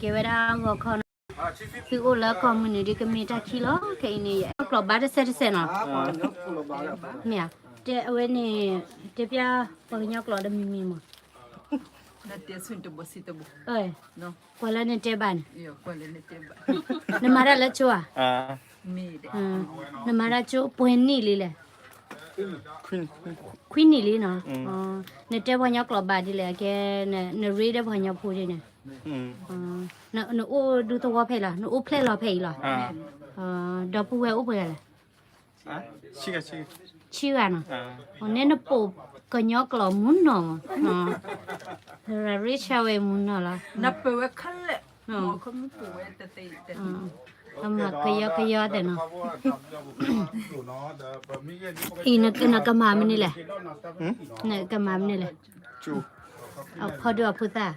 ကဲဝဲဒၣ်ဂီၤခီနီၤ, သုအိၣ်လၢကီၢ်မုၢ်နုာ်ဒ်ကမ့ၢ်တၢ်ခံလီၤ. ခဲအံၤန့ၣ် ယအဲၣ်ကျိာ်ဘါတစဲးတစဲးနီၤ, မ့ၢ်ဧါ, တဲအဝဲန့ၣ် တဲပျၢ်ပှၤကညီကျိာ်တမံၤမံၤမး, ကွၢ်လၢနတဲဘၣ်န့ၣ်, နမၤတၢ်လၢကၠိဧါ, နမၤတၢ်ကၠိပှဲၤနံၣ်လံလဲၣ်, ခွံနံၣ်လံနီၤ, နတဲပှၤကညီကျိာ်ဘၣ်ဒ်လဲၣ်, ကဲ နရ့ဒီးပှၤကညီဖိဒ်န့ၣ်, နအိၣ်ဒူသဝီဖဲအံၤလီၤ, နအိၣ်ဖျဲၣ်လီၤဖဲအံၤလီၤ, ဒီပုၢ်ဝဲၢ်အိၣ်ပှဲၤဂၤလဲၣ်, ဆံဂၤနီၤ, နဲနပိာ်ကညီကျိာ်မုၢ်နီၤမး, ရရ့ဆၢဝဲမုၢ်နီၤလီၤ, နပဝဲခဲလၢာ်, ကယီကယီသ့ၣ်နီၤ, အံၤနကမၤမနုၤလဲၣ်, နကမၤမနုၤလဲၣ်, ဖီဒိၣ်အဖိသၣ်,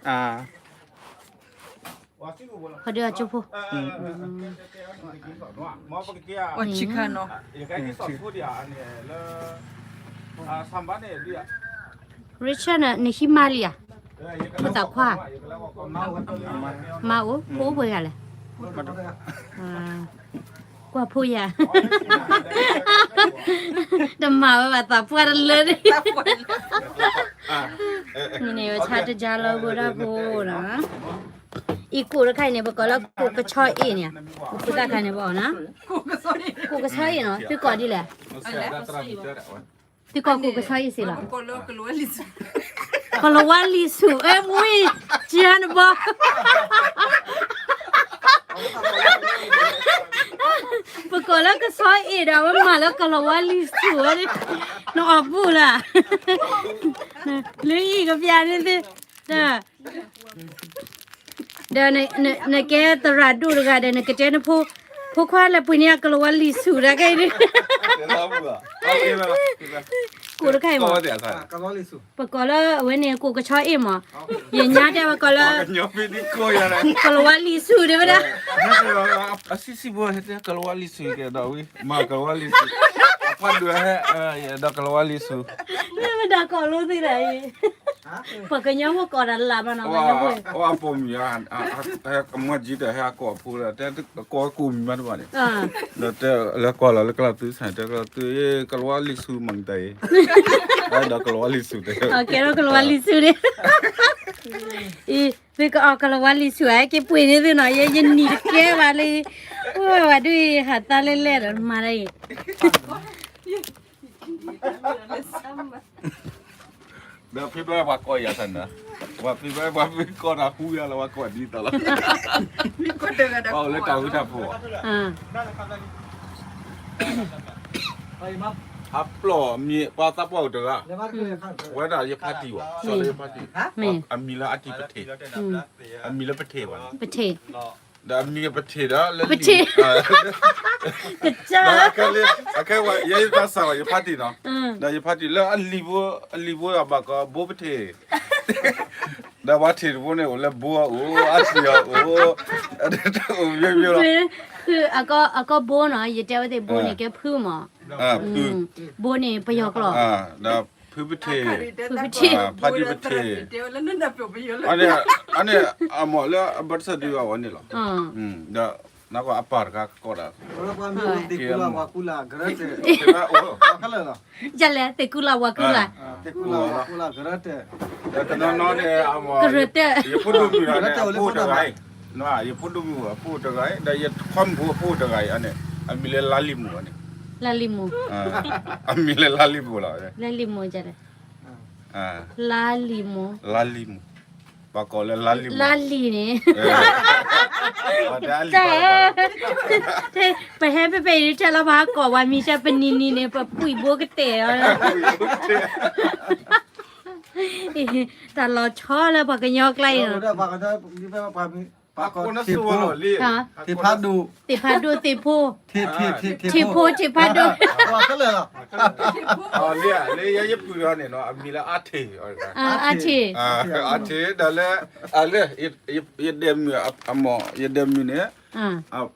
ဖီဒိၣ်အကၠိဖိ, ဆံခါနီၤ, ရ့ဆၢၣ်န့ၣ် နဟံးမါလံဧါ, ဖိသၣ်ခွါ, မါအိၣ်, ဖိအိၣ်ပှဲၤဂၤလဲၣ်, ကွၢ်ဖိယၤ, တမၤဝဲဘၣ်သးပှၢ်တလၢန့ၣ်, န့ၣ်ဝဲဆါတကါလၢဂိၢ်ဒၣ်ဖိနီၤ, အံၤကိၣ်တခါအံၤန့ၣ် ပကိးလၢကိၣ်ကဆီအ့ၣ်န့ၣ်, ဖိသၣ်ခါန့ၣ်ပအီၣ်နီၤ, ကိၣ်ကဆီအ့ၣ်နီၤ, သုကိးဒ်လဲၣ်, သုကိးကိၣ်ကဆီအ့ၣ်စ့ၢ်လီၤ, ကလီၤဝါလံၤဆူၣ်, အဲ မူအံၤ, ကနဘီ ပကိးလၢကဆီအ့ၣ်ဒီး ဝဲမၤလၢကလီၤဝါလံၤဆူၣ်ဝဲ, နအီၣ်ဘူၣ်လၢ်, လၢအံၤကပျးန့ၣ်သ့ၣ်, ဒီးနကဲသရၣ်ဒိၣ်တဂၤဒီး နကတဲနဖိ, ဖိခွါလၢပှ့ၤန့ၢ်အကလီၤဝါလံၤဆူၣ်ဒၣ်ကဲအံၤ, ကိၣ်တခါအံၤမး, ပကိးလၢအဝဲန့ၣ် ကိၣ်ကဆီအ့ၣ်မး, ယညါတဲဝဲကိးလၢ ကလီၤဝါလံၤဆူၣ်ဒၣ်ဝဲဒၣ်, အဆံးဆံးဘိ ကလီၤဝါလံၤဆူၣ်ကဲဒီးဝံၤ, မၤကလီၤဝါလံၤဆူၣ်, အဖးဒိၣ်ဟဲ, ဒီးကလီၤဝါလံၤဆူၣ်, မ့ၢ်မတၤကိးလိသ့ၣ်ဒီးအံၤ, ပှၤကညီဖိကိးတၢ်လၢ်ဘၣ်နီၤ, အပိာ်မုၣ်, အမ့ၢ်ကံတၢ်ဟဲအကိးအဖိလၢ, တဲကိးကိးမံၤမးတဘၣ်န့ၣ်, ဒီးတဲလၢကိးလီၤလၢကလီၤသူစ့ၢ်, တဲကလီၤသူ, ကလီၤဝါလံၤဆူၣ်မၤကတၢၢ်အံၤ, ဒီးကလီၤဝါလံၤဆူၣ်တဲ, ကဲဒီးကလီၤဝါလံၤဆူၣ်န့ၣ်, အံၤ သုကအီၣ်ကလီၤဝါလံၤဆူၣ်ဧါ, က့ၤပှ့ၤန့ၢ်သုနီၤ, ယဲယနံၤတကဲဘၣ်လံ, ဝဲဒုး ဟးသါလဲၣ်လဲၣ်ဒီးမၤဒၣ်အံၤ, ဒီးဖံဘၣ်ပှၤကိးယၤသးနၤ, ပှၤဖံဘၣ်ပှၤဖံကိးတၢ်ဟူယၤလီၤ ပှၤကိးဒ်သိးလီၤ, ပှၤအိၣ်လၢတၢ်ဃူတၢ်ဖိး, အပျီၢ်မ့ၢ်ပှၤသးပှၢ်အိၣ်တဂၤ, ဝဲဒၣ်ယဖါတံၢ်ဘၣ်, စီၤလၢယဖါတံၢ်, အမံၤလၢအတံၢ်ပထ့ၣ်, အမံၤလၢပထ့ၣ်ဘၣ်န့ၣ်, ဒီးအမံၤပထ့ၣ်ဒီးလၢလံာ်, အခဲဝဲ ယဲယသးစၢ်ဝဲယဖါတံၢ်နီၤ, ဒီးယဖါတံၢ်လၢအလံာ်ဘိ, အလံာ်ဘိအဘၣ်ကီးဘိပထ့ၣ်, ဒီးပှၤထ့ၣ်တဘိန့ၣ် အိၣ်လၢဘိအအိၣ်, အါထံၣ်အအိၣ်, အိၣ်မ့ၢ်မ့ၢ်လီၤ, အကီၢ်ဘိနီၤ, ယတဲဝဲသ့ၣ်ဘိန့ၣ် ကဲဖုမး, ဘိန့ၣ်ပယီၤကျိာ်, ဒီးဖုပထ့ၣ်, ဖုပထ့ၣ်, ဖါတံၢ်ပထ့ၣ်, အန့ၣ်, အန့ၣ်အမိၢ်လၢအဘၢၣ်စၢၣ်ဒုးအဝဲန့ၣ်လီၤ, ဒီးနကွၢ်အပၢ်တဂၤကကိးတၢ်, ယလဲၣ် သ့ၣ်ကူလၢ်ဝါကူလၢ်, တနီၤနီၤန့ၣ်, ကရၢတၢၢ်, ယဖိဒိၣ်မုၣ်အဖိတဂၤအံၤ, ဒီးယခွါမုၣ်ဖိအဖိတဂၤအံၤန့ၣ်, အမံၤလၢလါလံာ်မူၤန့ၣ်, လါလံာ်မူၤ, အမံၤလၢလါလံာ်မူၤလီၤ, လါလံာ်မူၤ, လါလံာ်မူၤ, လါလံာ်မူၤ, ပှၤကိးလၢလါလံာ်မူၤ, လါလံာ်န့ၣ် ပဟဲဖဲဖဲအံၤထဲလီၤ ပဟးကိးပှၤမံၤဆၢပနံၤနံၤန့ၣ် ပပှံၢ်ဘိကတဲာ်လီၤ, တၢ်လီၤဆီလၢပှၤကညီကျါအံၤလီၤ, သ့ၣ်ဖးဒိၣ်, သ့ၣ်ဖိ, ထံၣ်ဖိ, ထံၣ်ဖးဒိၣ်, အါထံၣ်, အါထံၣ်, အါထံၣ်ဒီးလၢ, လၢ, ယဒဲးမုၣ်အမိၢ်, ယဒဲးမုၣ်န့ၣ်,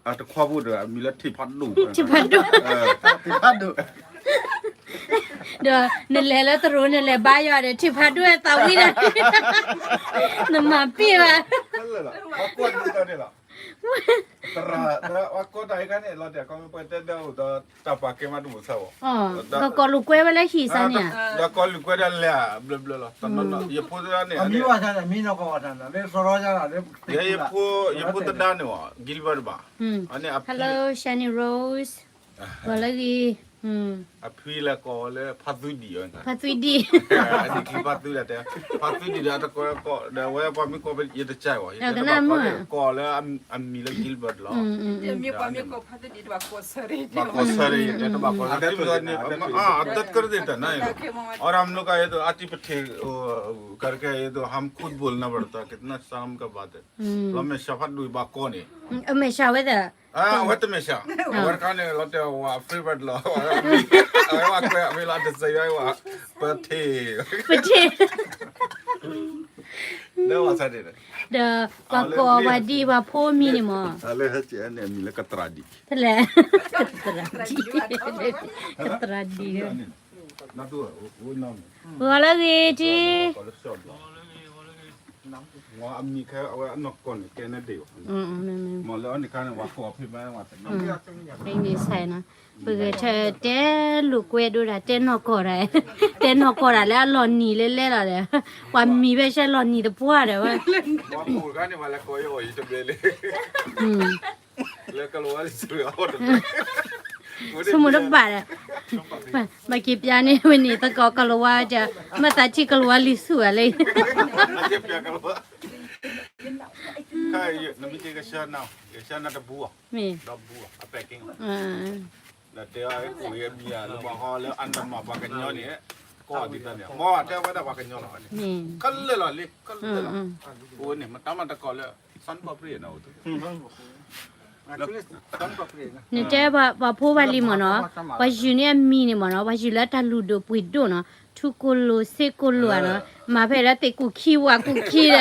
အတခွါဖိတဂၤ အမံၤလၢထံၣ်ဖးဒိၣ်, ထံၣ်ဖးဒိၣ်, ဒီးနလဲၤလၢတရိး နလဲၤဘါယွၤဒီး ထံၣ်ဖးဒိၣ်သးဝံၣ်ဒီး, နမၤပ့ၢ်ဘၣ်, ဝဲကိးဒ်သိးန့ၣ်လီၤ. သရၣ် ဝဲကိးတၢ်အံၤခါန့ၣ် လီၤတဲာ်ကီမ့ၢ်ပှဲၤတဲဒၢအိၣ်ဒီးတၢ်ပာ်ကဲမးတမုာ်သးဘၣ်. ဒီးကိးလိာ်ကွဲဝဲလၢဟံၣ်စ့ၢ်န့ၣ်ဧါ. ဒီးကိးလိာ်ကွဲဒီးလဲၤဘျၢဘျၢလီၤ. တနီၤနီၤ ယဖိသဒါန့ၣ် မံဝဲဆၢန့ၣ် မံနီၢ်ကီၢ်ဝဲတၢ်န့ၣ် လၢသရီယါလီၤ ယဖိသဒါန့ၣ် Gilbert ဘၣ်. အန့ၣ် Hello Shani Rose. ဂီၤလၢဂ့ၤ. အဖံလဲၤကိးလၢဖါသူဒံၣ်အီၤ ဖါသူဒံၣ် အဒံၣ်ချံဖါသူဒံၣ်တဲ ဖါသူဒံၣ်ဒီးတကိးကိး ဒီးဝဲပှၤမ့ၢ်ကိး ယတကဲဝဲ ယတဘၣ်ကိး ကိးလၢအမံၤလၢ Gilbert လီၤ. မ့ၢ်ပှၤမ့ၢ်ကိးဖါသူဒံၣ်တဘၣ်ကိးဆၢရ့ၣ် တဘၣ်ကိးဆၢရ့ၣ် တၢ်မ့ၢ် အတၢ်ကရၢသ့ၣ်တၢ်နါ और हम लोग का ये तो आती पठे करके ये तो हम खुद बोलना पड़ता कितना शर्म का बात है. လီၤမဲာ်ဆှးဖးဒိၣ်ဘၣ်ကိးန့ၣ် အမဲာ်ဆှးဝဲသ့ၣ် အဝဲတမဲာ်ဆှး အဝဲတခါန့ၣ် လီၤတဲာ်ဝဲ favorite လီၤ အဝဲဝဲကွဲးအမ့ၢ်လီၤတစဲးယွၤဝဲ ပထ့ၣ် ပထ့ၣ် ဒီးဝဲဆၢန့ၣ် ဒီးပှၤကိးပှၤဒံပှၤဖိမံၤန့ၣ်မး အလၢဟဲကဲန့ၣ် အမံၤလၢကသရၣ်ဒံၣ် ဖဲလဲၣ် ကသရၣ်ဒံၣ် ကသရၣ်ဒံၣ် ဂီၤလၢဂ့ၤထံ အမံၤခဲအဝဲအနီၢ်ကီၢ်န့ၣ် ကဲန့ၣ်ဒံးဘၣ် မ့ၢ်လၢအန့ၣ်ခါန့ၣ် ဝဲကိးဖဲမးဝဲ မ့ၢ်ဆဲးနီၤ ပဂဲၤထၢၣ်တဲလိာ်ကွဲဒိၣ်ဒၣ် တဲနီၢ်ကီၢ်ဒၣ် တဲနီၢ်ကီၢ်ဒၣ်လၢအလီၢ်နံၤလဲလဲလီၤဒီး ပှၤမံၤဖဲဆဲလီၢ်နံၤသပှၢ်ဒီးဝဲ ဆိကမိၣ်တဘၣ်ဒီး ဘၣ်က့ၤပျါန့ၣ်ဝဲန့ၣ် သကိးကလၤဝါဒီး မ့ၢ်သးထံၣ်ကလၤဝါလံၤဆူၣ်ဝဲလၢ မ့ၢ် ဒီးတဲအီၤ ကိးယဲမံၤဧါ လၢပှၤဟီလၢအနမၤပှၤကညီန့ၣ် ကိးဒ်သိးန့ၣ် မ်တဲဝဲဒၣ်ပှၤကညီလီၤန့ၣ် ခဲလၢာ်လီၤလံ ခဲလၢာ်လီၤ အဃိန့ၣ် မတၤမၤတကိးလၢ စွၣ်ပၣ်ပြံၣ်နီၤ နတဲပှၤဖိပှၤလံၤမ့ၢ်နီၤ ပှၤယုၢ်န့ၣ်အမံၤန့ၣ်မ့ၢ်နီၤ ပှၤယုၢ်လၢတၢ်လုၢ်ဒိၣ်ပှ့ၤဒိၣ်နီၤ ထူကိၣ်လိၤ စ့ကိၣ်လိၤဧါနီၤ မၤဖဲလၢသ့ၣ်ကူၣ်ခံဝၣ်ကူၣ်ခံဒီး ဒီးယ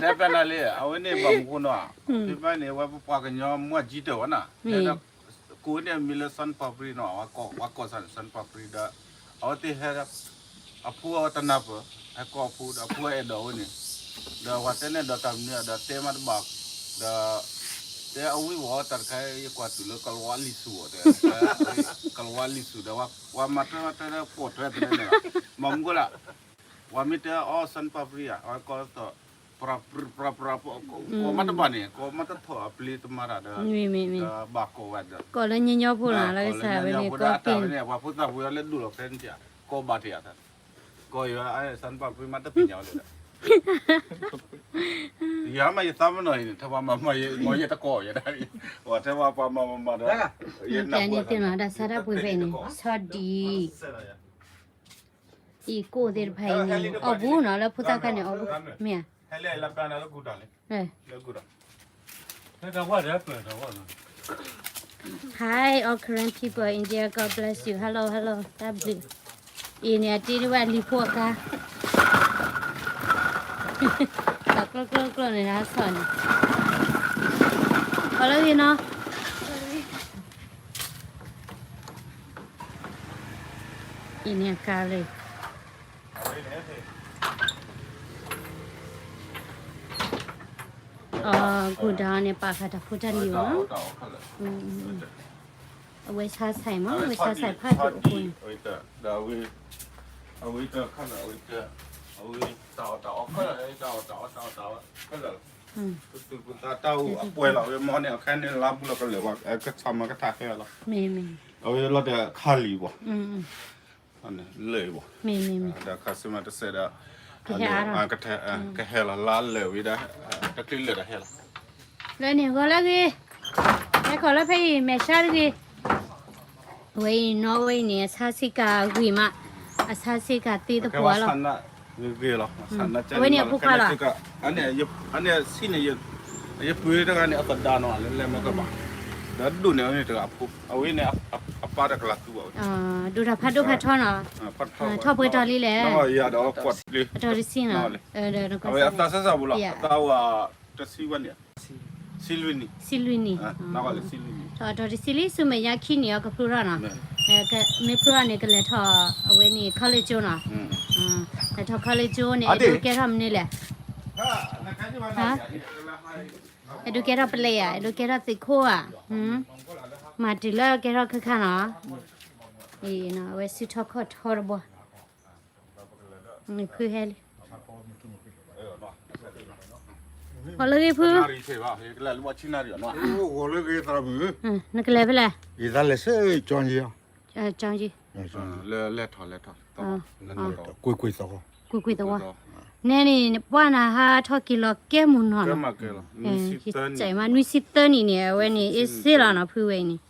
တဲဖဲနၤလံ အဝဲန့ၣ်ဘၣ်မူခိၣ်နီၤ ဖဲဘၣ်န့ၣ် ဝဲပပှၤကညီမွၢ်ကံတၢၢ်ဝဲနီၤ ကိးန့ၣ်မံၤလၢ စွၣ်ပၣ်ပြံၣ်နီၤ ပှၤကိး စွၣ်ပၣ်ပြံၣ်ဒီး အဝဲသ့ၣ်ဟဲ အဖိအဝဲတနၢ်ပၢၢ် ဟဲကိးအဖိဒီးအဖိအဲၣ်ဒိးဝဲန့ၣ် ဒီးပှၤတဲန့ၣ်ဒီးတၢ်မနုၤဒီးတဲမးတဘၣ် ဒီး တဲအဝံၣ်ဝီၤတၢ်တခါ ယကွၢ်တုၤလၢကလၤဝါလံၤဆူၣ်အီၤတဲ ကလၤဝါလံၤဆူၣ်ဒီး ပှၤမၤတၢ်မၤတၢ်ဒီးကိးထွဲသ့န့ၣ်လီၤ မၤမူခိၣ်လၢ ပှၤမ့ၢ်တဲအီၤ စွၣ်ပၣ်ပြံၣ်ဧါ အဝဲကိးသိး ပြၤပြၤပြၤပြၤ ကိးမးတဘၣ်န့ၣ် ကိးမးတထီၣ်အပျ့ၤတမၤတၢ်ဒီး ဘၣ်ကိးဝဲဒီး ကိးလၢညီညီဖိလီၤ လၢကစၢ်ဝဲန့ၣ် ကိးသ့ၣ်န့ၣ် ပှၤဖိသၣ်ဖိလၢဒိၣ်လီၤဖဲန့ၣ် ကိးဘၣ်တ့ၢ်အသး ကိးယၤ စွၣ်ပၣ်ပြံၣ်မးတသ့ၣ်ညါလၢ ယၤမးယသးမနီၤအံၤန့ၣ် ထဲပှၤမၤမၤယဲ မ်ယဲတကိးယဲဒၣ် ဝဲထဲပှၤပှၤမၤမၤမၤဒီး ယဲနၢ်ပှၤသး တၢ်န့ၣ်သ့ၣ်နီၤ တၢ်ဆါတၢ်ပှ့ၤဖဲအံၤန့ၣ် ဆီဒံၣ် အံၤကိၣ်သ့ၣ်တဖၣ်အံၤန့ၣ် အီၣ်ဘူးနီၤ လၢဖိသၣ်ခါန့ၣ် အီၣ်ဘူး မ့ၢ်ဧါ Hi, all Karen people in India, God bless you. Hello, hello, တၢ်ဘျုး အံၤန့ၣ် အတ့ထီၣ်ဝဲလံၤဖိအကါ တၢ်ကျိကျိကျိန့ၣ် တၢ်ဆီၣ်န့ၣ် အီၤလၢဂ့ၤနီၤ အံၤန့ၣ်အကါလၢ အီၤ ဂိၢ်ဒၣ်န့ၣ် ပာ်ဃာ်တၢ်ဖိတၢ်လံၤအီၤ အဝဲဆါဆဲးမး အဝဲဆါဆဲးဖးဒိၣ်အဃိန့ၣ် အဝဲတခါလၢ အဝဲတ အဝဲတၢ်အီၣ်တၢ်အီခဲလၢာ် တၢ်အီၣ်တၢ်အီတၢ်အီၣ်တၢ်အီခဲလၢာ် ပသူၣ်ပသးတၢ်အိၣ်အပှဲၤလီၤ ဝဲမီၢ်န့ၣ် အခါန့ၣ် လါဘူးလီၤကလၢာ် ကဆါမၤကထါခဲလီၤ အဝဲလီၤတဲာ်ခါလံၤဘၣ် လၢာ်ဘၣ် ဒီးခါဆူညါတစဲးဒီး ကဟဲလီၤ လါလၢာ်ဝံၤဒီး တချုးလၢာ်ဒီးဟဲလီၤ လၢန့ၣ်ဂီၤလၢဂ့ၤ ဟဲခီလၢဖဲအံၤ မဲာ်ဆါတဂ့ၤ အဝဲအံၤနီၢ်ဝဲအံၤန့ၣ် အဆါစ့ကၤဂ့ၤမး အဆါစ့ကၤသ့သပှၢ်လီၤ ဂ့ၤလီၤ အဝဲန့ၣ်အဖိခွါလီၤ အန့ၣ်ဆံးန့ၣ် ယပှ့ၤတဂၤန့ၣ် အသဒါနီၤ လဲၤလဲၤမၤကဘၣ် ဒီးဒိၣ်န့ၣ်အန့ၣ်တဂၤအဖိ အဝဲန့ၣ် အပၢ်တကလၤသူဘၣ်ဝဲ ဒိၣ်တၢ်ဖးဒိၣ်ဖးထီနီၤ ထီၣ်ပှဲၤတီၤလံလဲၣ် အတီၤတဆံနီၤ အဝဲအသးစၢ်စၢ်ပူၤလီၤ အသးဝဲတဆံဝဲန့ၣ် ဆံလွံၢ်နံၣ် ဆံလွံၢ်နံၣ် ထီၣ်အတီၤတဆံလံ ဆူမဲာ်ညါခံနံၣ်အီၤကဖျိထီၣ်နီၤ မ့ၢ်ဖျိထီၣ်န့ၣ် ကလဲၤထီၣ်အဝဲန့ၣ် college နီၤ လဲၤထီၣ် college န့ၣ် အဒိကဲထီၣ်မနုၤလဲၣ် အဲၣ်ဒိးကဲထီၣ်ပလဲၤဧါ, အဲၣ်ဒိးကဲထီၣ်သုးခိၣ်ဧါ, မၤတုၤလၢကဲထီၣ်ခဲခါနီၤ, အဝဲစုထီၣ်ခီၣ်ထီတဘီ, ဖုဟဲလံ, ဂီၤလၢဂ့ၤဖု, နကလဲၤဖဲလဲၣ်, ကလဲၤဆၢကၠီယံၤ, ကၠီယံၤ, ကွ့ၢ်ကွ့ၢ်သဝီ, ကွ့ၢ်ကွ့ၢ်သဝီ, နဲန့ၣ် ပှၢ်နၤဟးထီၣ်က့ၤလီၤကဲမုၢ်နီၤနီၤ, နွံဆံသၢနံၣ်န့ၣ် အဝဲန့ၣ် အ့စ့လီၤနီၤ ဖုဝဲအံၤန့ၣ်,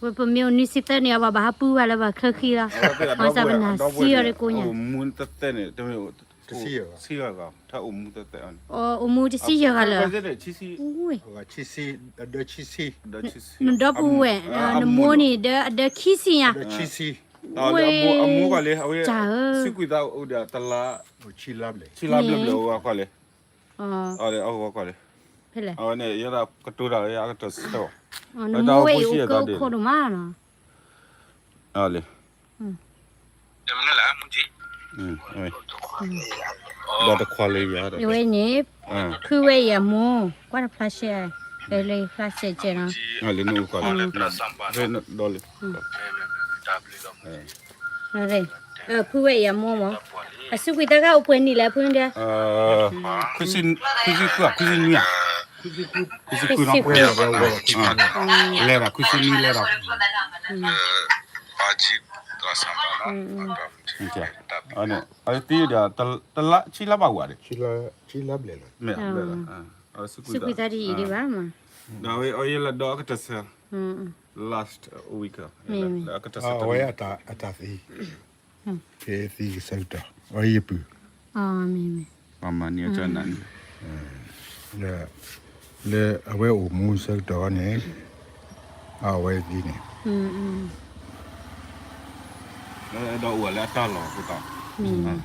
ဝဲပမ့ၢ်အိၣ်နွံဆံသၢနံၣ် အဘၣ်ဘၣ်ဟးပုၢ်ဝဲလၢပှၤချၢဃံလီၤ, ဘၣ်ဆၣ်ပနၢ်စံအီၤဒ်ကိးညါ, အိၣ်မူတသ့န့ၣ်, အိၣ်မူတသ့, အိၣ်မူတသ့အီၤန့ၣ်, အိၣ်မူတဆံယဲၢ်ဂၤလၢာ်, နဒီပုၢ်ဝဲၢ်, နမိၢ်န့ၣ်ဒီးအဒၢခံဆံညါ, အမိၢ်ကီးလံ, အဝဲ, စုကွံာ်သးအိၣ်ဒီးတလါ, ဆံလါဘျဲၣ်ဘျဲၣ်အဂီၢ်ကီးလံ, အဂီၢ်ကီးလံ, အဝဲန့ၣ် ယဲဒၣ်ကတိၤတၢ်လၢယကတၢၢ်စံးတၢ်ဘၣ်, နမိၢ်ဝဲအံၤအိၣ်ကၢအိၣ်ခိးဒိၣ်မးနီၤ, လံ, ဒီးတခွါလၢယၤဒီး, အဝဲန့ၣ်, ဖုဝဲအံၤအမိၢ်, ကွၢ်တဖျါရှဲ, လၢဖျါရှဲကဲနီၤ, လံနအိၣ်ကီးလံ, ဒီးလံ ဖုဝဲအံၤအမိၢ်မး, အစုကွံာ်သးခါအိၣ်ပှဲၤနံၣ်လဲၣ်ဖုဒီး, ခွံဆံ, ခွံဆံဃု, ခွံဆံနွံဧါ, ခွံဆံဃု, လဲၤဒီးခွံဆံနွံလဲၤဒီး, အသံဒီး တလါဆံလါဘၣ်ဝဲဒီး, ဆံလါဘျဲၣ်လီၤ, စုကွံာ်သးတယံာ်ဒံးဘၣ်မး, ဒီးအဝဲအီၤယဲလၢဒီးအကတၢၢ်ဆၢ, last week, အဝဲအတၢ်သံ ဖဲသံကဆၢကတီၢ်, အဝဲယပုၢ်, မၤန့ၢ်အကနၣ်န့ၣ်, လၢအဝဲအိၣ်မူဆၢကတီၢ်န့ၣ်, အဝဲသံန့ၣ်, လၢအဲၣ်ဒိးအိၣ်လၢအတၢ်လီၢ်အဃိသတး,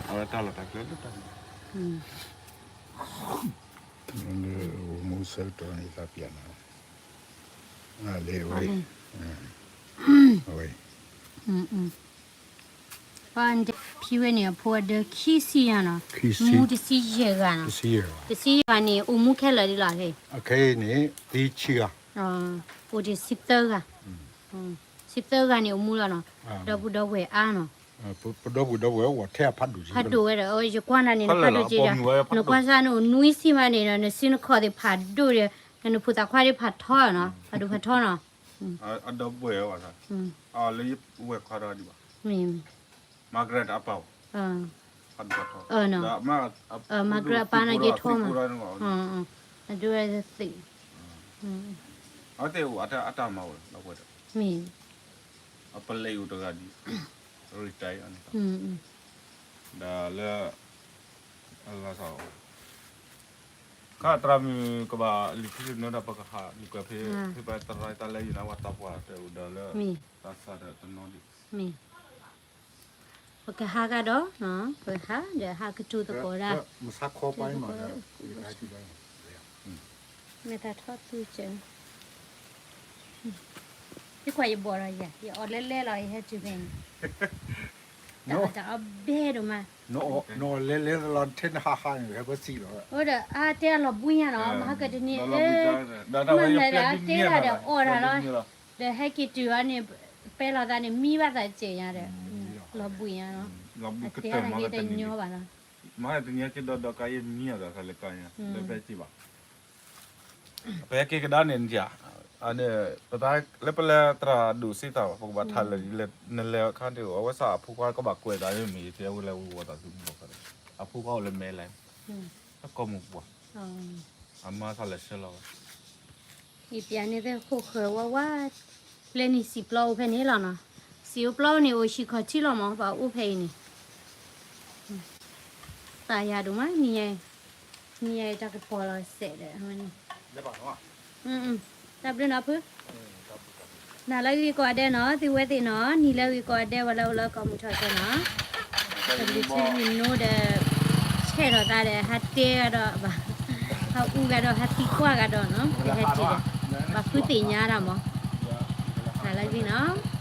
အဝဲတၢ်လီၢ်တၢ်ကျဲလၢတၢ်န့ၣ်, လၢအိၣ်မူဆၢကတီၢ်န့ၣ်သးပျၢ်နၤ, လၢအဝဲ, အဝဲ ဖံဝဲန့ၣ် အဖိအဒၢခံဆံယၤနီၤ, မူတဆံယဲၢ်ဂၤနီၤ, တဆံယဲၢ်ဂၤန့ၣ် အိၣ်မူခဲလၢာ်ဒ်လီၤ, ခဲအံၤန့ၣ် သံဆံဂၤ, အိၣ်တ့ၢ်ဆံသၢဂၤ, ဆံသၢဂၤန့ၣ်အိၣ်မူလီၤနီၤ, ဒီပုၢ်ဒီဝဲၢ်အါနီၤ, ပဒီပုၢ်ဒီဝဲၢ်အိၣ်ထဲအဖးဒိၣ်, ဖးဒိၣ်ဝဲဒီး ယကွၢ်နၤန့ၣ် နဖးဒိၣ်က့ဒီး, နကွၢ်စၢ်န့ၣ်အိၣ်နွံဆံမးန့ၣ်ဒီး နစုနခီၣ်သ့ၣ်ဖးဒိၣ်ဒီး, နနဖိသၣ်ခွါသ့ၣ်ဖးထီနီၤ, ဖးဒိၣ်ဖးထီနီၤ, အဒီပုၢ်ဝဲၢ်ဝဲ, လၢယဝဲၢ်ခွါဒီးဒံးဘၣ်, မ့ၢ် Margaret အပၢ်, ဒီး Margaret အပၢ်န့ၣ်က့ၤထီမး, အဒိဝဲသ့ၣ်, အဝဲသ့ၣ်အိၣ်အတၢ်မၤဝဲလီၤ, မ့ၢ် အပလဲၤအိၣ်တဂၤဒံး, retire န့ၣ်, ဒီးလၢ ခါသရၣ်မုၣ်ကဘၣ် လံာ်ထံလံာ်နိဒီး ပကဟးလံာ်ကွဲးဖဲ ဖဲပသရၣ်တၢ်လၢယနာ်ဝဲသးပှၢ်တအိၣ်ဒီးလၢ သးစၢ်ဒီးတနီၤဒံး, ပကဟးဂၤဒီး, ပဟးဒီးဟးကတိၤသကိးဒၣ်, မ့ၢ်တၢ်ထီၣ်သူကဲ, ယကွၢ်ယဘီၣ်ဒီးယၤ ယအီၣ်လဲလဲလီၤ ယဟဲတုၤဖဲန့ၣ်, တၢ်အီၣ်တၢ်အီၣ်ဘဲဒိၣ်မး, နအီၣ်လဲလဲလီၤ ထဲနဟးဟးန့ၣ် ဟဲပစံးလီၤ, အိၣ်ဒီးအါတဲအလီၤဘှံးညါနီၤ မဟါကတနံၤ, မ့ၢ်မ့ၢ်လၢအတဲတၢ်ဒီးအီၣ်တၢ်လီၤ, ဒီးဟဲက့ၤတုၤအီၤန့ၣ်, ပဲလီၤသးန့ၣ် မံဘၣ်သးစဲးညါဒီး, လီၤဘှံးညါနီၤ, အတဲတၢ်ဂ့ၤတညီဘၣ်နီၤ, မဟါတနံၤကဒီးဒီးကါယဲမံအီၤဒီး ခါလၢကါညါ လၢဖဲစံးဘၣ် ပဟဲက့ၤကဒါန့ၣ်, အန့ၣ် ပသးလၢပလဲၤသရၣ်ဒိၣ်စ့သးဘၣ် ပကဘၣ်ထးလၢာ်ဒ်လဲၣ်, နလဲၤခါဒ်အိၣ် အဝဲစ့ၢ်အဖိခွါကဘၣ်ကွဲးသးမ့ၢ် ယတဲဝဲလၢဝံၤဝီၤသးသုမုၢ်ဘီၣ်ခါဒီး, အဖိခွါအိၣ်လၢမဲလၢ, အကိာ်မုၢ်ပှၢ်, အမါသးလဲၤဆှၢလီၤဝဲ, ယပျးန့ၣ်သ့ၣ်ခိၣ်ဃၢၤဝါဝါ, လၢနံၣ်စံာ်ပျီအိၣ်ဖဲန့ၣ်လီၤနီၤ, စံာ်အိၣ်ပျီန့ၣ် အိၣ်ဆံခီၣ်ထံလီၤမး ပှၤအိၣ်ဖဲအံၤန့ၣ် သးယၤဒိၣ်မး နံၤယၤအံၤ, နံၤယၤအံၤတၢ်ကပီၤလီၤစဲးဒီး, တၢ်ဘျုးနီၤဖု, နၤလၢဂ့ၤကိးဂၤဒဲးနီၤ သုဝဲသ့ၣ်နီၤ နံၤလၢဂ့ၤကိးဂၤဒဲး ပှၤလၢအိၣ်လၢကီၢ်မုၢ်ထီၣ်ကဲနီၤ, ပကထံၣ်နီၤဒီး, ဆဲးထီၣ်သးဒီး ဟးတဲဂၤဒီးဘၣ်, ဟးအူဂၤဒီး ဟးသံကွၢ်ဂၤဒီးနီၤ ပဟဲထံၣ်ဒီး, ပှၤဖုသ့ၣ်ညါတၢ်မး, နၤလၢဂ့ၤနီၤ